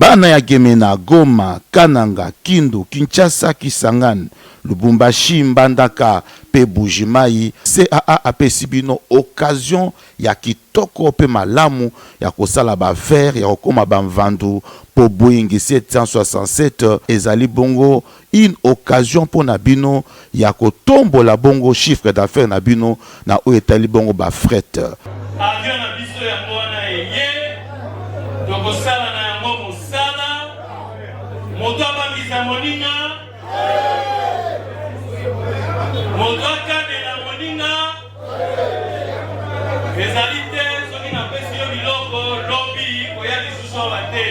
Bana ya Gemena, Goma, Kananga, Kindu, Kinshasa, Kisangani, Lubumbashi, Mbandaka pe Buji-Mayi, CAA apesi bino occasion ya kitoko pe malamu ya kosala ba affaires, ya kokoma ba mvandu po Boeing 767 ezali bongo une occasion pona bino ya kotombola bongo chiffre d'affaires na bino na oyo etali bongo ba fret. Avion na biso yango wana eye, tokosala na yango mosala, moto abangisa moninga, moto akanela moninga, ezali te soki napesi yo biloko lobi koya lisusu awa te.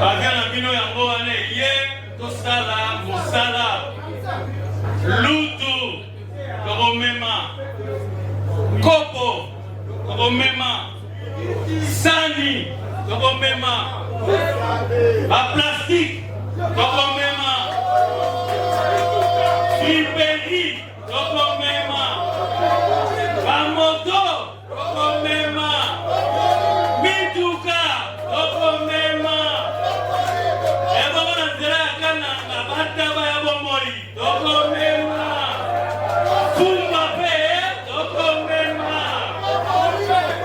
Avion na bino yango wana eye, tosala mosala lutu tokomema kopo tokomema sani tokomema baplastike tokomema friperi tokomema bamoto Tokomema mituka, tokomema ebongo na nzela ya Kananga, bataba ya bomoi, tokomema fumba pe tokomema.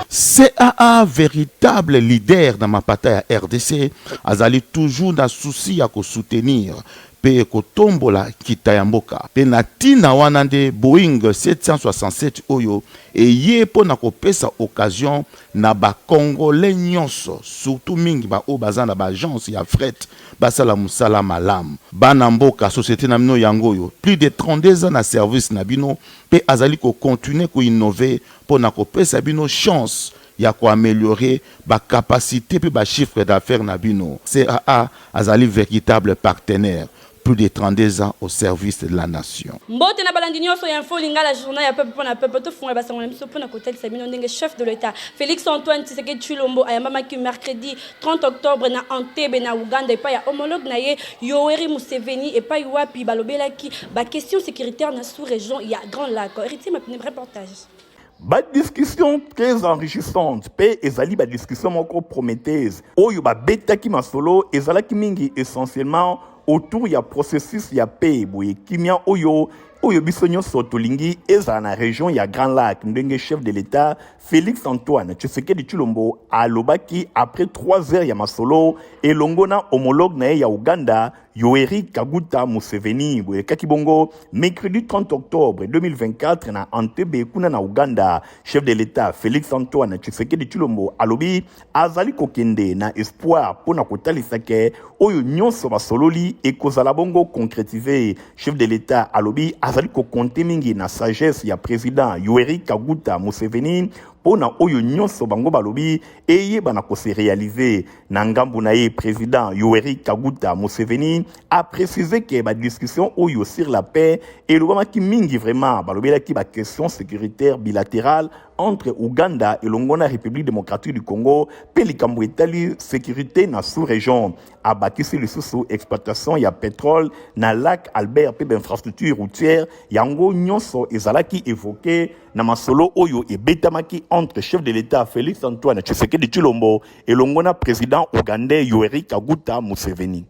CAA veritable leader na mapata ya rdc azali toujours na souci ya ko soutenir mpe kotombola nkita ya mboka. Mpe na ntina wana nde Boeing 767 oyo eye mpo na kopesa occasion na ba Congolais nyonso, surtout mingi ba oyo baza na ba agences ya fret basala mosala malamu. Bana mboka, societe na bino yango oyo, plus de 32 ans na service na bino mpe azali ko continuer ko innover mpo na kopesa bino chance ya ko ameliorer ba capacites mpe ba chiffres d'affaires na bino. CAA azali veritable partenaire, plus de 32 ans au service de la nation. Mbote na balandi nionso ya Info Lingala, journal ya peuple pona peuple. Tofungola ba sango na biso pona kotalisa bino ndenge chef de l'Etat Felix Antoine Tshisekedi Tshilombo ayambamaki mercredi 30 octobre na Entebbe na Ouganda epai ya homologue na ye Yoweri Museveni epai wapi balobelaki ba questions securitaires na sous-region ya Grands Lacs. Heritier Mapine reportage. Ba discussions très enrichissantes mpe ezali ba discussions moko prometteuses oyo babetaki masolo ezalaki mingi essentiellement autour ya processus ya paix boye kimia oyo oyo biso nyonso tolingi ezala na region ya Grand Lac ndenge chef de l'Etat Felix Antoine Tshisekedi Tshilombo alobaki après 3 heures ya masolo elongo na homologue na ye ya Ouganda Yoweri Kaguta Museveni boyekaki bongo mercredi 30 octobre 2024 na Entebbe kuna na Ouganda. Chef de l'Etat Felix Antoine Tshisekedi Tshilombo alobi azali kokende na espoir mpo na kotalisa ke oyo nyonso basololi ekozala bongo concretiser. Chef de l'Etat alobi azali kokonte mingi na sagesse ya president Yoweri Kaguta Museveni mpo na oyo nyonso bango balobi eyebana ko se realiser. Na ngambo na ye, president Yoweri Kaguta Museveni a preciser que ba discussions oyo sur la paix elobamaki mingi vraiment, balobelaki ba questions securitaires bilaterales entre Ouganda elongo na Republique democratique du Congo mpe likambo etali securite na sous-region. Abakisi lisusu exploitation ya petrole na lac Albert mpe ba infrastructures routières, yango nyonso ezalaki evoquer na masolo oyo ebetamaki entre chef de l'Etat Felix Antoine Tshisekedi Tshilombo elongo na president ougandais Yoweri Kaguta Museveni.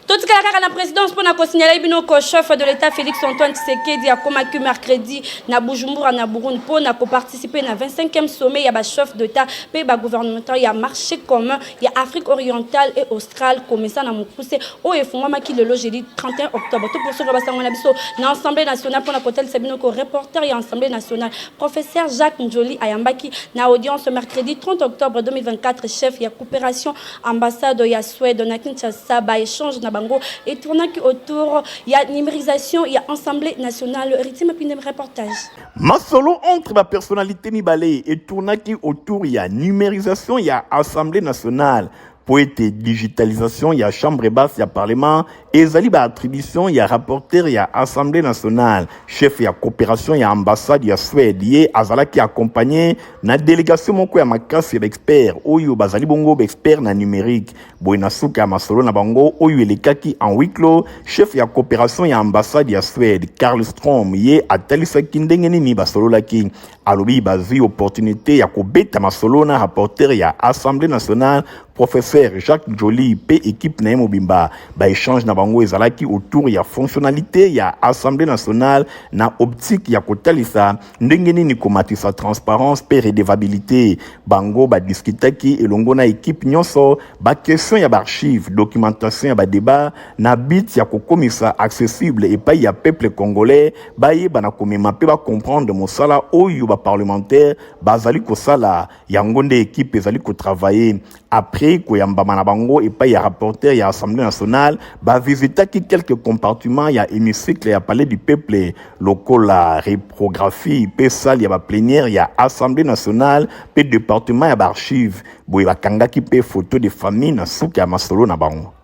Totikala kaka na presidence mpo na kosignale bino ko chef de l'Etat Felix Antoine Tshisekedi akomaki mercredi na Bujumbura na Burundi mpo na koparticiper na 25e sommet ya ba chefs d'Etat mpe ba gouvernementaux ya marché commun ya Afrique orientale et australe COMESA na mokuse oyo efungwamaki lelo jeudi 31 octobre. Toposoka basango na biso na Assemblée nationale mpo na kotalisa bino ko reporter ya Assemblée nationale Professeur Jacques Ndjoli ayambaki na audience mercredi 30 octobre 2024 chef ya coopération ambassade ya Suède na Kinshasa. Ba échange na bango etournaki autour ya numérisation ya Assemblée nationale. Héritier Mapinde reportage. Masolo entre ba personnalités mibale etournaki autour ya numérisation ya Assemblée nationale mpo ete digitalisation ya chambre basse ya parlement ezali ba attribution ya rapporteur ya Assemblée nationale, chef ya coopération ya ambassade ya Suède. Ye azalaki accompagné na délégation moko ya makasi ya ba experts oyo bazali bongo ba experts na numérique. Boye na suka ya masolo na bango oyo elekaki en huis clos, chef ya coopération ya ambassade ya Suède Karl Strom ye atalisaki ndenge nini basololaki. Alobi bazwi opportunité ya kobeta masolo na rapporteur ya Assemblée nationale professeur Jacques Joly mpe équipe na ye mobimba. Baéchange na bango ezalaki autour ya fonctionnalité ya Assemblée nationale na optique ya kotalisa ndenge nini komatisa transparence mpe redevabilité. Bango badiskutaki elongo na équipe nyonso baquestion ya baarchive, documentation ya badébat na but ya kokomisa accessible epai ya peuple congolais, bayeba na komema mpe bacomprendre mosala oyo baparlementaire bazali kosala. Yango nde équipe ezali kotravailler. Après koyambama na bango epai ya rapporteur ya Assemblée nationale, bavisitaki quelques compartiments ya hémicycle ya Palais du Peuple, lokola reprographie mpe salle ya baplénière ya Assemblée nationale mpe département ya baarchive. Boye bakangaki mpe photo de famille na suka ya masolo na bango.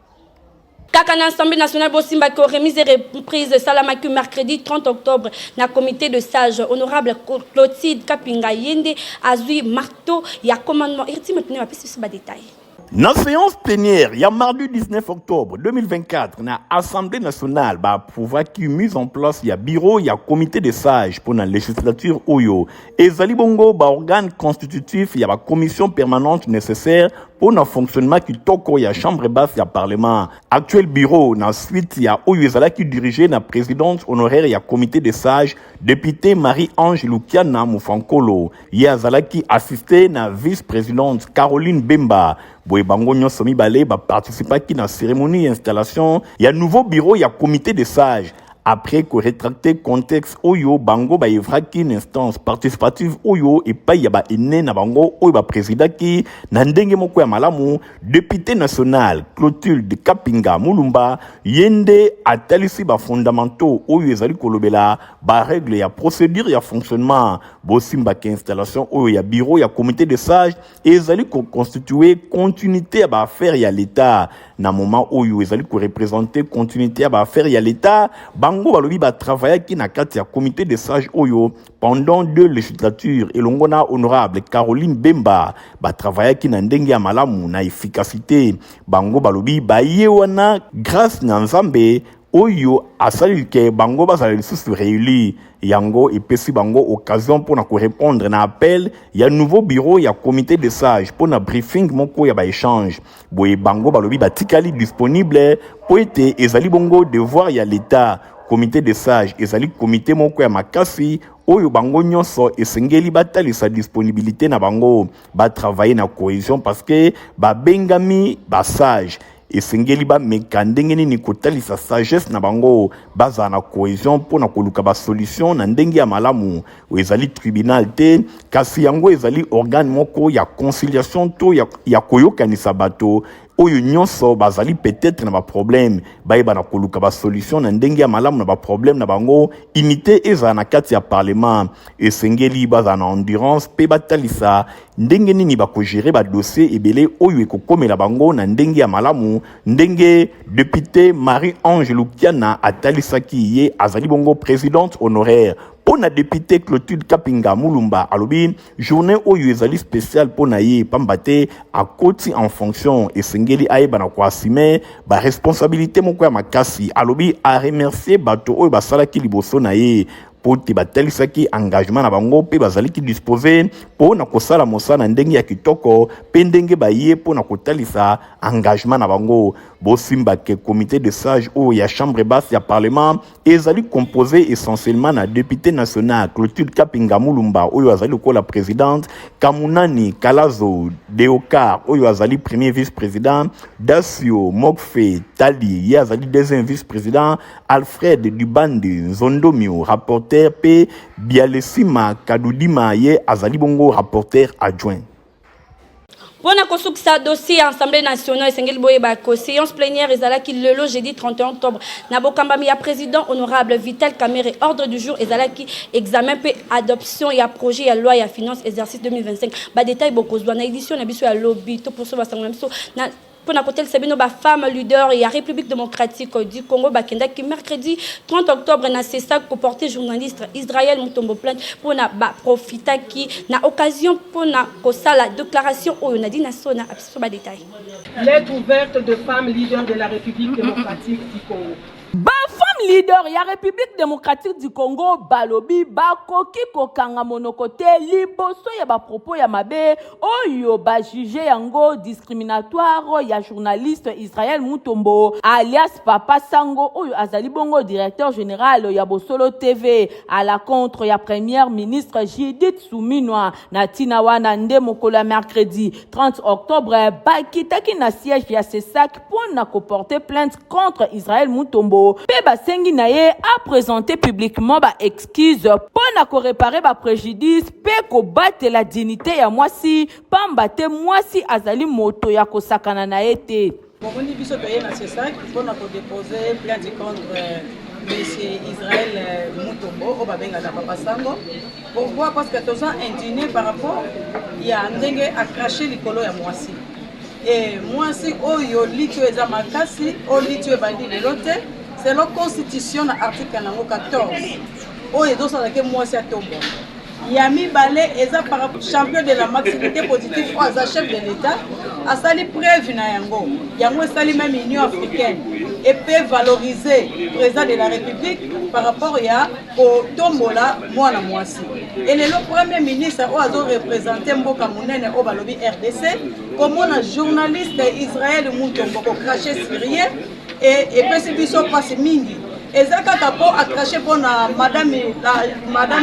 Kaka na Assemblée nationale, bosimbaki remise et reprise esalamaki mercredi 30 octobre na comité de sage. Honorable Clotilde Kapinga, ye nde azwi marteau ya commandement. Héritier Mapine bapesi biso badétail. Na séance plénière ya mardi 19 octobre 2024 na Assemblée nationale, baapprouvaki mise en place ya bureau ya comité de sages mpo na législature oyo. Ezali bongo baorgane constitutif ya bacommission permanente nécessaire mpo na fonctionnement kitoko ya chambre basse ya parlement. Actuel bureau, na suite ya oyo ezalaki dirigé na présidente honoraire ya comité de sages, député Marie-Ange Lukiana Mufankolo. Ye azalaki assisté na vice-présidente Caroline Bemba. Boye bango nyonso mibale baparticipaki na cérémonie ya installation ya nouveau bureau ya comité de sages. Après koretracter contexte oyo bango baœuvraki na instance participative oyo epai ya baene na bango oyo baprésidaki na ndenge moko ya malamu, député national Clotilde Kapinga Mulumba, ye nde atalisi bafondamentaux oyo ezali kolobela barègle ya procédure ya fonctionnement. Bosimbaka installation oyo ya bureau ya comité de sage ezali koconstituer continuité ya baaffaire ya l'État. Na moment oyo ezali koreprésenter continuité ya baaffaire ya l'État, bango balobi batravaillaki na kati ya comité de sage oyo pendant deux législatures elongo na honorable Caroline Bemba. Batravaillaki na ndenge ya malamu, na efficacité. Bango balobi baye wana grâce na Nzambe oyo asali ke bango bazala lisusu réélu. Yango epesi bango occasion mpona korépondre na appel ya nouveau bureau ya comité de sage mpona briefing moko ya baéchange. Boye bango balobi batikali disponible mpo ete ezali bongo devoir ya l'État. Comité de sage ezali comité moko ya makasi oyo bango nyonso esengeli batalisa disponibilité na bango, batravailler na cohésion, parce que babengami basage, esengeli bameka ndenge nini kotalisa sagesse na bango, bazala na cohésion mpona koluka basolution na ndenge ya malamu. Ezali tribunal te, kasi yango ezali organe moko ya conciliation to ya koyokanisa bato oyo nyonso bazali peut-être na baproblème, bayeba na koluka basolution na ndenge ya malamu na baproblème na bango. Unité ezala na kati ya parlement, esengeli bazala na endurance mpe batalisa ndenge nini bakogérer badossier ebele oyo ekokomela bango na ndenge ya malamu, ndenge député Marie-Ange Lukiana atalisaki. Ye azali bongo présidente honoraire. Mpo na député Clotilde Kapinga Mulumba, alobi journée oyo ezali spéciale mpo na ye, pamba te akoti en fonction, esengeli ayeba na koassumer baresponsabilité moko ya makasi. Alobi aremercier bato oyo basalaki liboso na ye mpo te batalisaki engagement na bango mpe bazalaki disposé mpo na kosala mosala na ndenge ya kitoko mpe ndenge baye mpo na kotalisa engagement na bango. Bosimba ke comité de sage oyo ya chambre basse ya parlement ezali composé essentiellement na député national Clotilde Kapinga Mulumba oyo azali lokola présidente, Kamunani Kalazo Deokar oyo azali premier vice-président, Dasio Mokfe Tali, ye azali deuxième vice-président, Alfred Dubande Nzondomio, rapporteur, mpe Bialesima Kadudima, ye azali bongo rapporteur adjoint. Mpona kosukisa dossier ya Assemblée nationale, esengeli boyeba ko séance plénière ezalaki lelo jeudi 31 octobre na bokambami ya président honorable Vital Kamerhe. Ordre du jour ezalaki examen mpe adoption ya projet ya loi ya finance exercice 2025. Badétail bokozwa na édition na biso ya lobi. To poso basango na biso na mpona kotelisa bino bafemme leader ya République démocratique du Congo bakendaki mercredi 30 octobre na CSAC koporter journaliste Israël Mutombo plainte mpona baprofitaki na occasion mpona kosala déclaration oyo. Nadina Sona abiso badétail. Lettre ouverte de femmes leaders de la République démocratique du Congo. Bafemme Ba-femme leader ya Republique democratique du Congo balobi bakoki kokanga monoko te liboso ya ba propos ya mabe oyo ba juger yango discriminatoire ya journaliste Israël Mutombo alias Papa Sango oyo azali bongo directeur general ya Bosolo TV à la contre ya première ministre Judith Suminwa. Na ntina wana nde mokolo ya mercredi 30 octobre bakitaki na siège ya CESAC mpo na koporter plainte contre Israël Mutombo mpe basengi na ye a presenter publiquement ba excuse mpo na koréparer ba préjudice mpe kobatela dignité ya mwasi, pamba te mwasi azali moto ya kosakana na ye te. Bomoni, biso toye na CESAC mpona kodéposer plainte contre monsieur Israël Mutombo oyo babengaka Papa Sango. Pourquoi? Parce que toza indigné par rapport ya ndenge acracher likolo ya mwasi e mwasi oyo. Liti oyo eza makasi, oyo liti oyo ebandi lelo te. Selon constitution na article nango 14 oyo ezosala ke mwasi atombwa. Ya mibale eza par champion de la masculinité positive oyo aza chef de l'État, asali preuve na yango. Yango esali même Union africaine epe valoriser président de la République par rapport ya kotombola mwana mwasi. Elelo premier ministre oyo azoreprésenter mboka monene oyo balobi RDC, komona journaliste Israel Mutombo kocracher sur ye e epesi biso mpasi mingi. Eza kaka mpo acracher mpona madame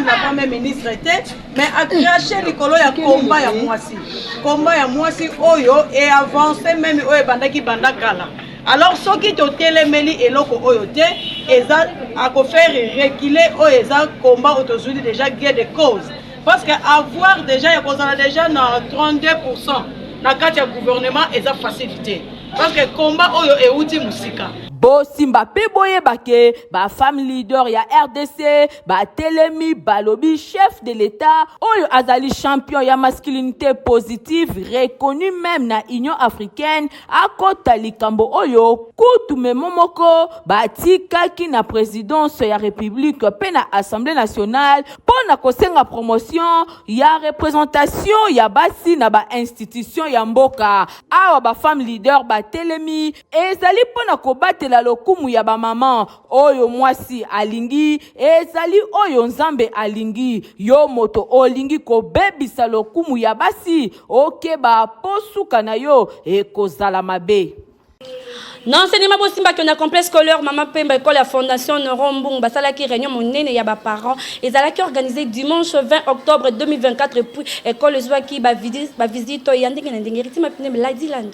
la première ministre te, mais acracher likolo ya komba ya mwasi, komba ya mwasi oyo eavancer même oyo ebandaki banda kala. Alors soki totelemeli eloko oyo te, eza akofaire reculer oyo eza komba oyo tozwili déjà gain de cause, parce que avoir déjà ya kozala déjà na 32 na kati ya gouvernement eza facile te, parce que komba oyo euti mosika. Bosimba mpe boyeba ke bafemme leader ya RDC batelemi, balobi chef de l'État oyo azali champion ya masculinité positive, reconnu même na Union africaine, akota likambo oyo. Kutu memo moko batikaki na présidence ya République mpe na Assemblée nationale mpo na kosenga promotion ya représentation ya basi na bainstitution ya mboka. Awa bafemme leader batelemi, ezali mpo na kobatela lokumu ya bamama. Oyo mwasi alingi ezali oyo Nzambe alingi. Yo moto olingi kobebisa lokumu ya basi, okeba mpo suka na yo ekozala mabe. Na enseignement, bosimbaki na complexe scolaire Mama Pemba, école ya Fondation Neron Mbungu, basalaki réunion monene ya baparent. Ezalaki organisé dimanche 20 octobre 2024 et puis école ezwaki bavisite ya ndenge na ndenge. Ritima Pine Ladiland.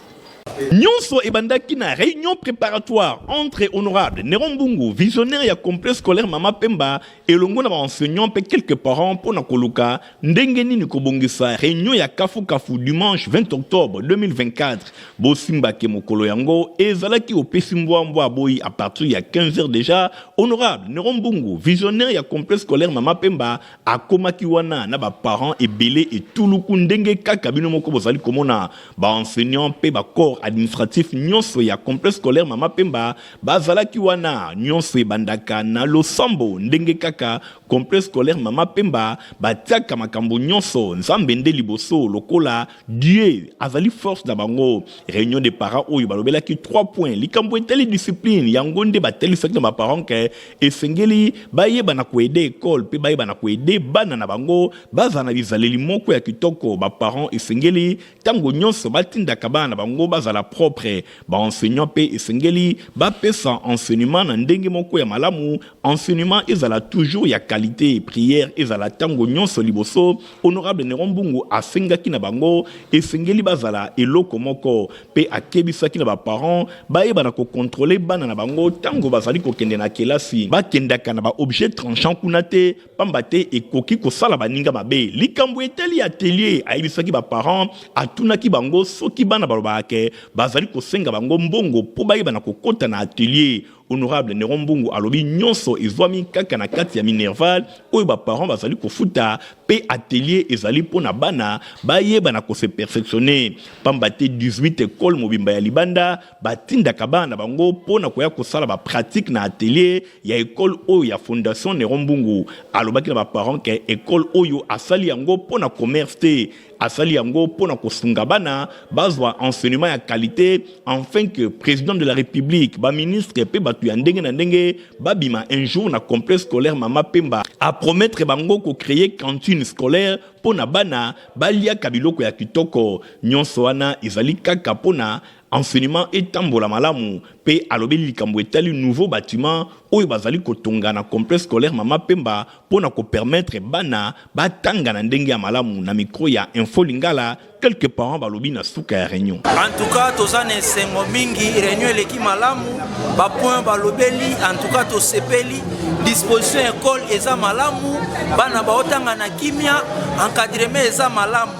Nyonso ebandaki na réunion préparatoire entre honorable Neron Mbungu, visionnaire ya complexe scolaire Mama Pemba, elongo na baenseignant mpe quelques parents, mpo na koluka ndenge nini kobongisa réunion ya kafukafu dimanche 20 octobre 2024. Bosimbake mokolo yango ezalaki opesi mbwambwa aboyi. À partir ya 15 heures déjà, honorable Neron Mbungu, visionnaire ya complexe scolaire Mama Pemba, akomaki wana na baparent ebele etuluku. Ndenge kaka bino moko bozali komona, baenseignant mpe bacorps administratif nyonso ya complexe scolaire Mama Pemba bazalaki wana. Nyonso ebandaka na losambo, ndenge kaka complexe scolaire Mama Pemba batiaka makambo nyonso Nzambe nde liboso, lokola Dieu azali force na bango. Réunion des parents oyo balobelaki 3 points. Likambo etali discipline, yango nde batelisaki na baparent ke esengeli bayeba na koaider école mpe bayeba na koaider bana na bango bazala na bizaleli moko ya kitoko. Baparent esengeli ntango nyonso batindaka bana na bango bazala propre. Baenseignant mpe esengeli bapesa enseignement na ndenge moko ya malamu, enseignement ezala toujours ya qualité. Prière ezala ntango nyonso liboso. Honorable Neron Mbungu asengaki na bango esengeli bazala eloko moko mpe akebisaki na baparent bayeba na kocontrôler bana na bango ntango bazali kokende na kelasi, bakendaka na baobjet tranchant kuna te, pamba te ekoki kosala baninga mabe. Likambo etali atelier, ayebisaki baparent, atunaki bango soki bana balobaka ke bazali kosenga bango mbongo mpo bayeba na kokɔta na atelier. Honorable Neron Mbungu alobi nyonso ezwami kaka na kati ya minerval oyo baparent bazali kofuta, mpe atelier ezali mpo na bana bayeba na kose perfectionner, pamba te 18 école mobimba ya libanda batindaka bana na bango mpo na koya kosala bapratique na atelier ya école oyo ya Fondation Neron Mbungu. Alobaki na baparent ke école oyo asali yango mpo na commerce te. Asali yango mpo na kosunga bana bazwa enseignement ya qualite enfin que president de la republique, ba ministres mpe bato ya ndenge na ndenge babima un jour na complexe scolaire Mama Pemba. A promettre bango ko creer cantine scolaire mpo na bana baliaka biloko ya kitoko. Nionso wana ezali kaka mpo na Enseignement etambola malamu mpe alobeli likambo etali nouveau batiment oyo bazali kotonga na complexe scolaire Mama Pemba mpo na ko permettre bana batanga na ndenge ya malamu. Na micro ya Info Lingala, quelques parents balobi na suka ya reunion. En tout cas toza na esengo mingi, reunion eleki malamu, ba points balobeli, en tout cas tosepeli, disposition ya ecole eza malamu, bana baotanga na kimia, encadrement eza malamu.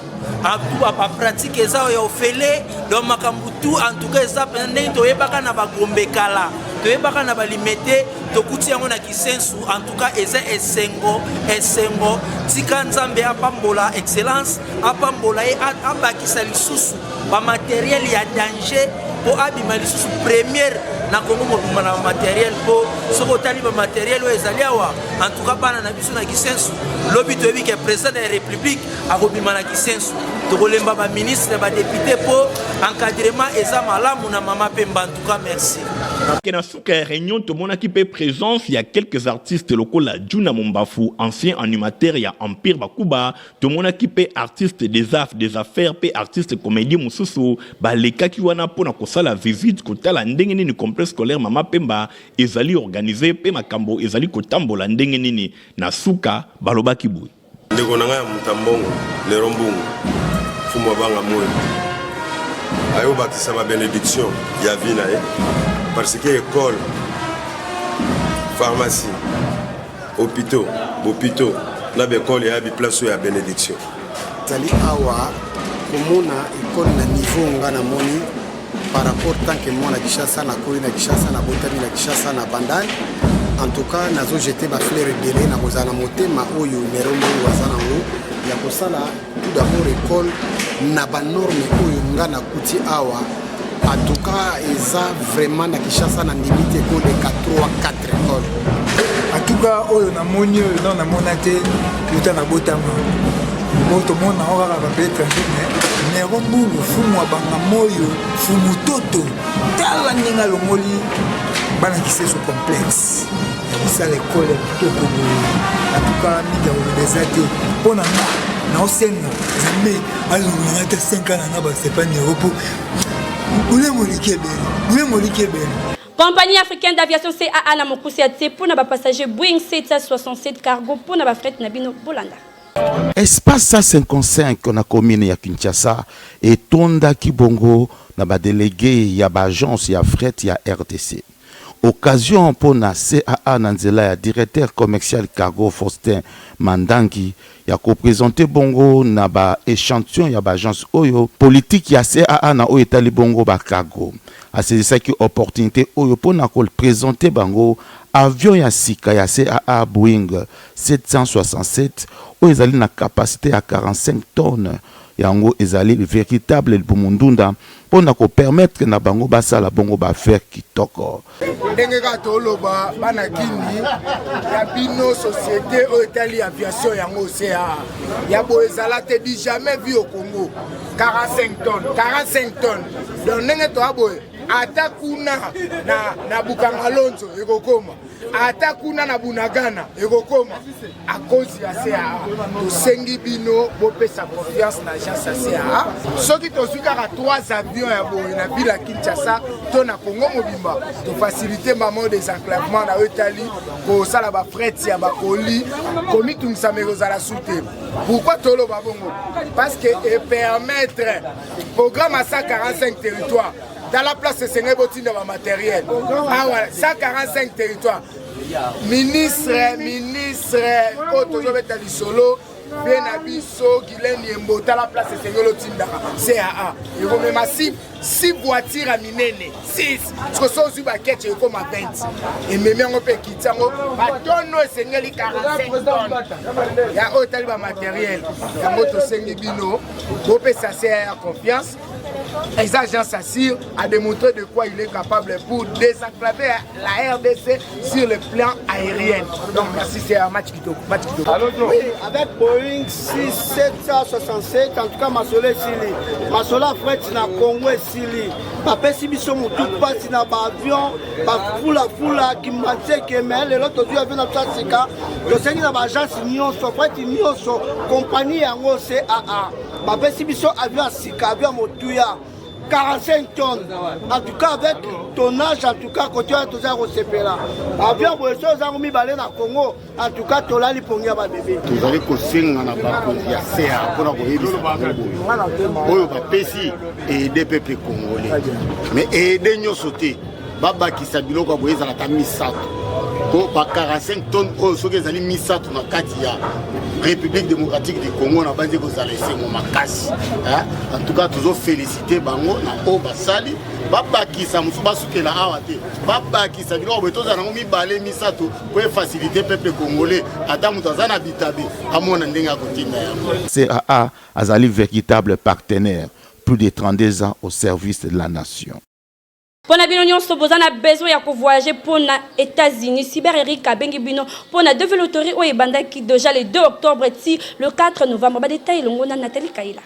Ba pratique eza ya ofele donc makambo tout en tout cas eza mpenza ndenge toyebaka na bagombe kala toyebaka na balimete tokuti yango na kisensu en tout cas eza esengo esengo tika nzambe apambola excellence apambola ye abakisa lisusu bamateriel ya danger mpo abima lisusu première na kongo mobimba na bamateriel mpo soki otali bamateriel oyo ezali awa en tout cas bana na biso na kisensu lobi toyebi ke président ya république akobima na kisensu tokolemba baministre badepute mpo encadrement eza malamu na mama pemba en tout cas merci. Ke na suka ya reunion tomonaki mpe presence ya quelques artistes lokola Djuna Mombafu ancien animateur ya Empire Bakuba, tomonaki mpe artiste des af des affaires mpe artiste comedien mosusu balekaki wana mpo na kosala visite kotala ndenge nini complexe scolaire Mama Pemba ezali organise mpe makambo ezali kotambola ndenge nini. Na suka balobaki boye. Ndeko na ngai ya moto ya mbongo Nero Mbungu mfumu wa banga moyo aye kobakisa ba benediction ya vie na ye parce que école pharmacie hôpitaux bopitaux na baekole ya biplace oyo ya benediction Zali awa komona école na niveau nga namoni par rapport tant que mwana Kinshasa nakoli na Kinshasa nabotami na Kinshasa na Bandal en tout cas nazo jeter ba fleurs ebele na kozala na motema oyo Nero Mbongo aza nango ya kosala tout d'abord école na ba norme oyo nga nakuti awa en tout cas eza vraiment na Kinshasa na ndimi te koleka 3 4 école. En tout cas oyo namoni oyo nano namona te uta nabotama po tomona yango kaka ba pays étranger mais Nero Mbungu fumu ya banga moyo fumu toto tala ndenge alongoli bana kiseso complexe ya kosala ekole ya kitoko boye atuka mingi ya koloba eza te mpo na nga naosenga nzambe alongola nga ata 5 ans na nga basepa nero mpo bolembo eleki ebele bolembo eleki ebele. Compagnie africaine d'aviation CAA na mokuse ya tse mpo na ba passagers Boeing 767 cargo mpo na ba fret na bino bolanda. Espace 155 na commune ya Kinshasa etondaki bongo na ba delegues ya ba agences ya fret ya rdc. Occasion mpo na CAA na nzela ya directeur commercial cargo Faustin Mandangi ya ko presenter bongo na ba echantillons ya ba agences oyo politique ya CAA na oyo etali bongo ba cargo. Asaisissaki opportunite oyo mpo na ko presenter bango avion ya sika ya CAA Boeing 767 oyo ezali na capacite ya 45 tonnes. Yango ezali veritable libumu ndunda mpo na ko permettre na bango basala bongo ba affaires kitoko. Ndenge kaka toloba bana kini ya bino société oyo etali aviation yango CAA ya boye ezala te du jamais vu au Congo 45 tonnes 45 tonnes donc ndenge toya boye ata kuna na, na Bukangalonzo ekokoma ata kuna na Bunagana ekokoma à cause ya CAA. Tosengi bino bopesa confiance na agence ya CAA. Soki tozwi kaka 3 avions ya boye na ville ya Kinshasa to na Congo mobimba, tofacilite mamo désenclavement na oyo etali kosala ba fret ya bakoli, komitungisama ekozala su te. Pourquoi toloba bongo? Parce que e permettre programme ya 145 territoires tala place esengeli botinda ba materiel awa 145 territoire ministre ministre oyo tozobeta lisolo mpe na biso Guylaine Yembo tala place esengeli otindaka CAA ekomema si si voiture ya minene 6 siko so ozwi baketche ekoma 20 ememi yango mpe ekiti yango batono esengeli 45 tonne ya oyo etali bamateriel yango tosengi bino bopesa CAA confiance. Eza agence assure a démontré de quoi il est capable pour désenclaver la RDC sur le plan aérien. Donc merci, c'est un match kitoko. Match kitoko. Oui, avec Boeing 6767, en tout cas masolo esili. Masolo ya fret na Congo esili. Bapesi biso motu mpasi na baavion, bafulafula, kimbanseke, mais lelo tozwi avion na biso ya sika. Tosengi na baagence nyonso, fret nyonso, compagnie yango CAA. Bapesi biso avion ya sika, avion ya motuya. 45 tonnes en tout cas avec tonnage en tout cas kote wana toza kosepela avion boye so ozango mibale na congo en tout cas tolali pongi ya babebe tozali kosenga na bakonzi ya ca mpona koyebisa bango boye oyo bapesi aide peuple congolais mais aide nyonso te babakisa biloko ya boye ezala ata misato po ba 45 tonnes oyo soki ezali misato na kati ya république démocratique du congo na banzi kozala esengo makasi en tout cas tozo félicité bango na oyo basali babakisa mosusu basukela awa te babakisa biloko boye tozala nango mibale misato po efacilité peuple congolais ata moto aza na bitabe amona ndenge akotinda yango caa azali véritable partenaire plus de 32 ans au service de la nation Mpo na bino nyonso boza na besoin ya ko voyager mpo na Etats-Unis, Cyber Eric abengi bino mpo na DV Loterie oyo ebandaki dejà le 2 octobre ti le 4 novembre. Ba details elongo na Nathalie Kayila.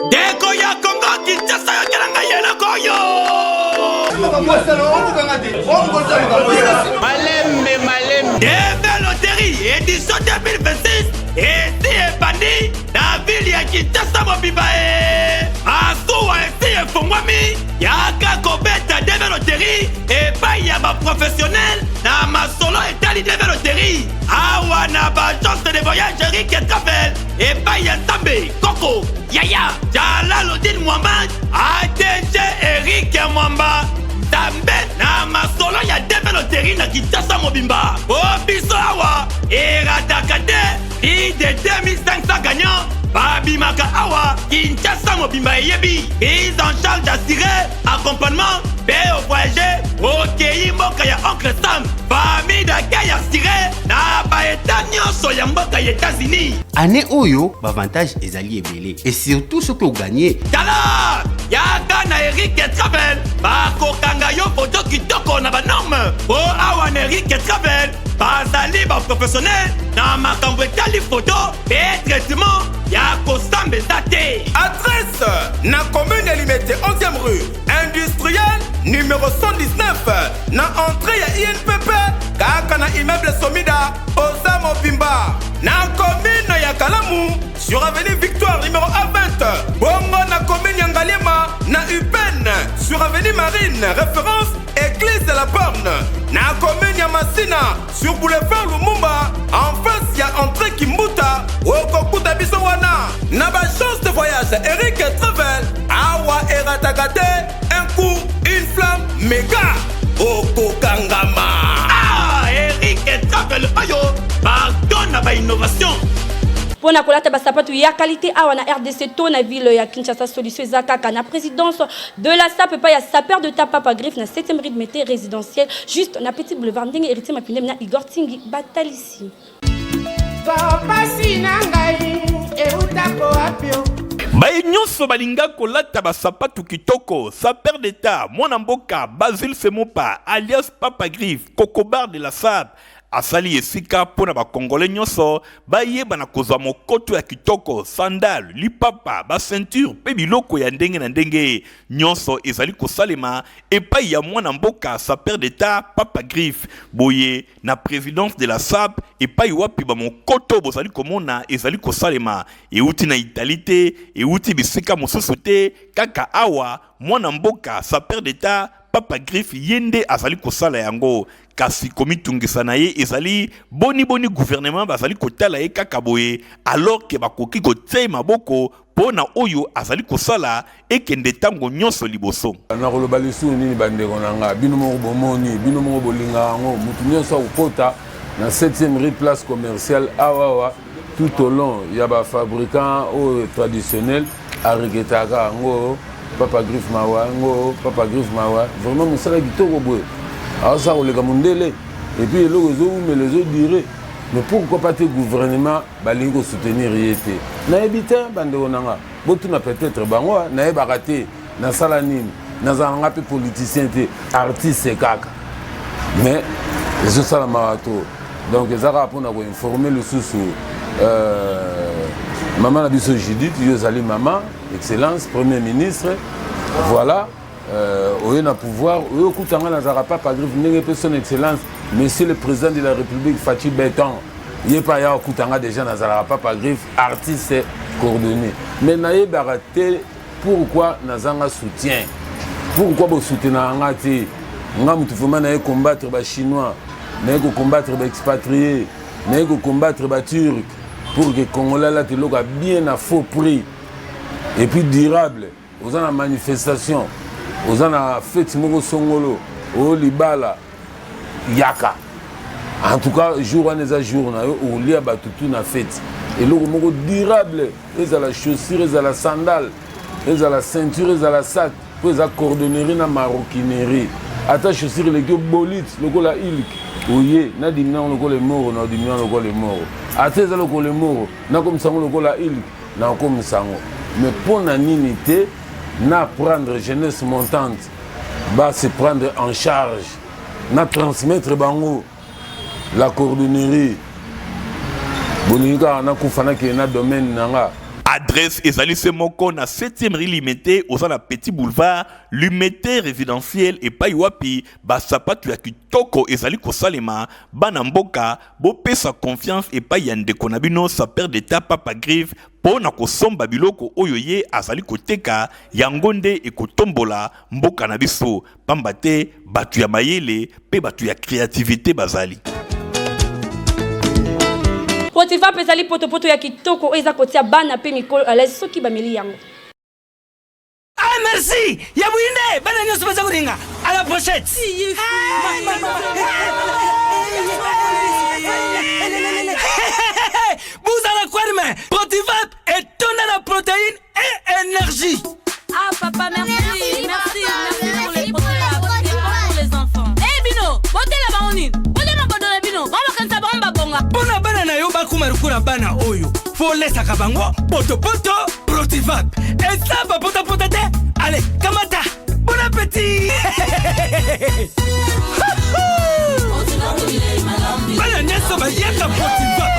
Ndeko ya Congo Kinshasa yokela ngai eloko oyo. Malembe malembe. DV Loterie édition 2026 esi ebandi na ville ya Kinshasa mobimba e. Masuwa esi efongwami yaka kobeta DV Loterie epai ya baprofessionnel na masolo etali DV Loterie awa na baagence de voyage Eric Travel epai ya Nzambe Koko Yaya Jalaludin Muhammad ADG Eric Mwamba Nzambe na masolo ya DV Loterie na Kinshasa mobimba o biso awa erataka te plus de 2500 gagnants babimaka awa Kinshasa mobimba eyebi prise en charge assurée accompagnement mpe ovoyage okei mboka ya oncle Sam famille d'accueil assurée na baeta nyonso ya mboka ya États-Unis. Année oyo bavantage ezali ebele et surtout soki oganye. Tala yaka na Eric Travel bakokanga yo foto kitoko na banorme po awa na Eric Travel bazali baprofessionnel na makambo etali foto mpe traitement ya kosamba eza te. Adresse na commune ya Limete 11e rue industriel numéro 119 na entrée ya INPP kaka na immeuble Somida oza mobimba na commune ya Kalamu sur avenue Victoire numéro A20 bongo na commune ya Ngaliema na UPN sur avenue Marine référence église de la Borne na commune ya Masina sur boulevard Lumumba en face ya entrée Kimbuta okokuta biso wana na ba chance de voyage Eric Travel awa erataka te un coup une flamme mega okokangama. Ah, Eric Travel oyo pardon na ba innovation. Mpo na kolata basapatu ya qualité awa na RDC to na ville ya Kinshasa, solution eza kaka na présidence de la SAP epai ya sapeur de ta Papa Griffe na 7e rythme te résidentiel juste na petit boulevard ndenge Héritier Mapindem na Igor Tingi batalisi. Pasi na ngai eutako wapi o? Baye nyonso balinga kolata basapatu kitoko, sapeur d'etat, mwana mboka Basile Semopa alias Papa Griffe, Kokobar de la SAP, asali esika mpo na bakongole nyonso bayeba na kozwa mokoto ya kitoko, sandale, lipapa, ba ceinture mpe biloko ya ndenge na ndenge. Nyonso ezali kosalema epai ya mwana mboka sapeur d'etat Papa Griffe. Boye na presidence de la SAP epai wapi ba mokoto bozali komona ezali kosalema, euti na Italie te, euti bisika mosusu te, kaka awa mwana mboka sapeur d'etat Papa Griffe ye nde azali kosala yango. Kasi komitungisa na ye ezali boni boni gouvernement bazali kotala ye kaka boye alors que bakoki kotia ye maboko mpo na oyo azali kosala ekende ntango nyonso liboso. Nakoloba lisusu nini bandeko na nga? Bino moko bomoni, bino moko bolingaka yango. Moto nyonso akokota na 7e rue place commerciale awawa tout au long ya ba fabricants oyo traditionnel aregretaka yango papa griffe mawa yango papa griffe mawa vraiment mosala kitoko boye aosala koleka mondele epuis eloko ezowumela ezodure mais pourquoi pas te gouvernement balingi kosoutenir ye te nayebi te bandeko na nga botuna peut-être bango nayebaka te. Nasala nini? Nazala nga mpe politicien te, artiste kaka. Mais ezosala mawa trop. Donc eza kaka mpona koinforme lisusu euh, mama na biso Judith, yo ozali mama excellence premier ministre, voilà. Euh, oye na pouvoir oye okuta nga nazalaka papa griffe ndenge mpe son excellence monsieur le président de la république Fatshi Beton ye mpe aya okuta nga déjà nazalaka papa griffe artiste coordonné mais nayebaka te pourquoi nazanga soutien pourquoi bosoutenaka nga te nga motu vraiment naye combattre bachinois naye kocombattre baexpatrie naye kocombattre baturc pour que congolais alata eloko ya bien na faux prix et puis durable oza na manifestation oza na fete moko songolo oyo libala yaka en tout cas jour wana eza jour na yo okolia bato tu na fete eloko moko durable ezala chaussure ezala sandale ezala ceinture ezala sac mpo eza cordonnerie na maroquinerie ata chaussure eleki yo bolite lokola ilk oye nadimi nango lokola emoro na odimi nango lokola emoro ata eza lokola emoro nakomisa yango lokola ilk nakokomisa yango mais mpo na nini te na prendre jeunesse montante ba se prendre en charge na transmettre bango la cordonnerie bolingi kaka nakufa nakende na domaine na nga Adresse ezali se moko na 7e rue Limete, oza na Petit Boulevard, Limete résidentiel epai wapi ba sapatu ya kitoko ezali kosalema. Bana mboka bopesa confiance epai ya ndeko na bino sapeur d'etat Papa Griffe mpo na kosomba biloko oyo ye azali koteka, yango nde ekotombola mboka na biso. Pamba te bato ya mayele mpe bato ya creativite bazali. Protivap ezali potopoto ya kitoko oyo eza kotia bana mpe mikolo à l'aise soki bameli yango. Ah merci ya buyinde bana nyonso baza kolinga à la prochaine. Buzala kwarme Protivap etonda na protéine et énergie. Ah papa merci merci merci, merci pour les produits c'est bon pour les enfants. Eh bino botela bango nini botela mabodo na bino bango bakanisa bango babonga. Mpo na bana na yo bakoma lokola bana oyo fo olesaka bango potopoto protivap eza bapotapota te ale kamata bon appétit bana nyonso baliaka protivap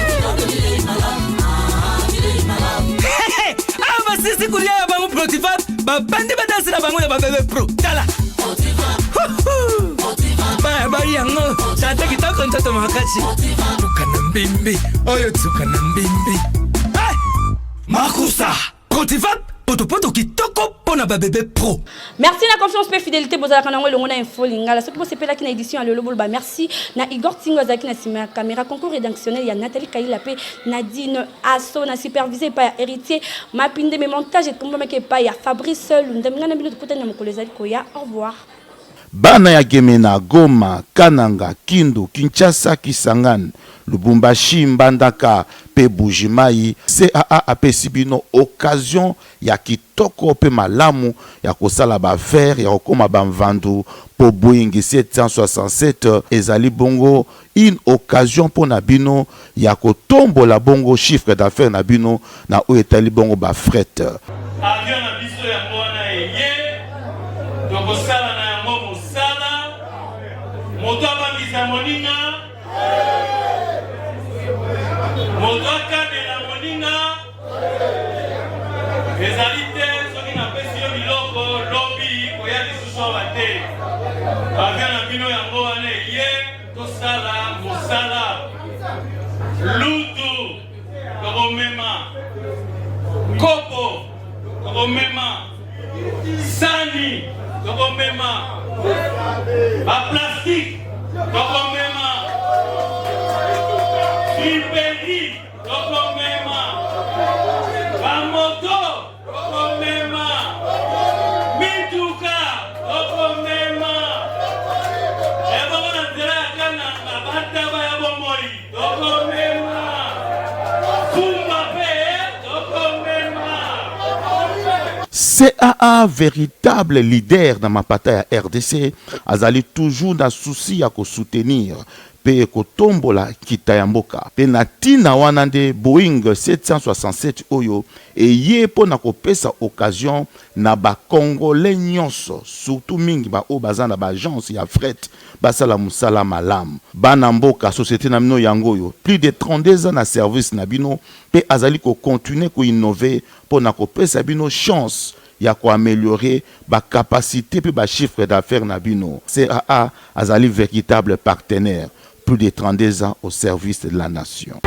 awa basisi kolia ya bango protivap babandi badansi na bango ya babebe pro tala baya bai yango tata kitoko nzoto makasi tuka na mbimbi oyo tuka na mbimbi Eh! makusa protivap potopoto kitoko mpo na babebe pro Merci na confiance pe fidélité bozalaka nango elongo na info lingala soki bosepelaki na édition ya lelo boloba merci na Igor Tingo azalaki na nsima ya caméra concours rédactionnel ya Nathalie Kaila pe Nadine Asso na supervisé epai ya Héritier Mapinde me montage etombamaki epai ya Fabrice Lundami ngai na bino tokutani na mokolo ezali koya au revoir. Bana ya Gemena, Goma, Kananga, Kindu, Kinshasa, Kisangani, Lubumbashi, Mbandaka pe Buji-Mayi, CAA apesi bino occasion ya kitoko pe malamu ya kosala ba affaires, ya kokoma ba mvandu po Boeing 767 ezali bongo une occasion mpo na bino ya kotombola bongo chiffre d'affaires na bino na oyo etali bongo ba fret. Avion na biso yango wana eye, tokosala na yango mosala, moto abangisa moninga, moto akanela moninga, ezali te soki napesi yo biloko lobi koya lisusu awa te. Avion na bino yango wana eye, tosala mosala lutu tokomema kopo tokomema sani tokomema baplastike tokomema friperi Tokomema bamoto, tokomema mituka, tokomema ebongo na nzela ya Kananga bataba ya bomoi, tokomema fumba mpe tokomema. CAA veritable leader na mapata ya rdc azali toujours na souci ya ko soutenir. mpe kotombola nkita ya mboka. Mpe na ntina wana nde Boeing 767 oyo eye mpo na kopesa occasion na ba Congolais nyonso, surtout mingi ba oyo baza na ba agences ya fret basala mosala malamu. Bana mboka, societe na bino yango oyo, plus de 32 ans na service na bino mpe azali ko continuer ko innover mpo na kopesa bino chance ya ko ameliorer ba capacites mpe ba chiffres d'affaires na bino. CAA azali veritable partenaire, plus de 32 ans au service de la nation.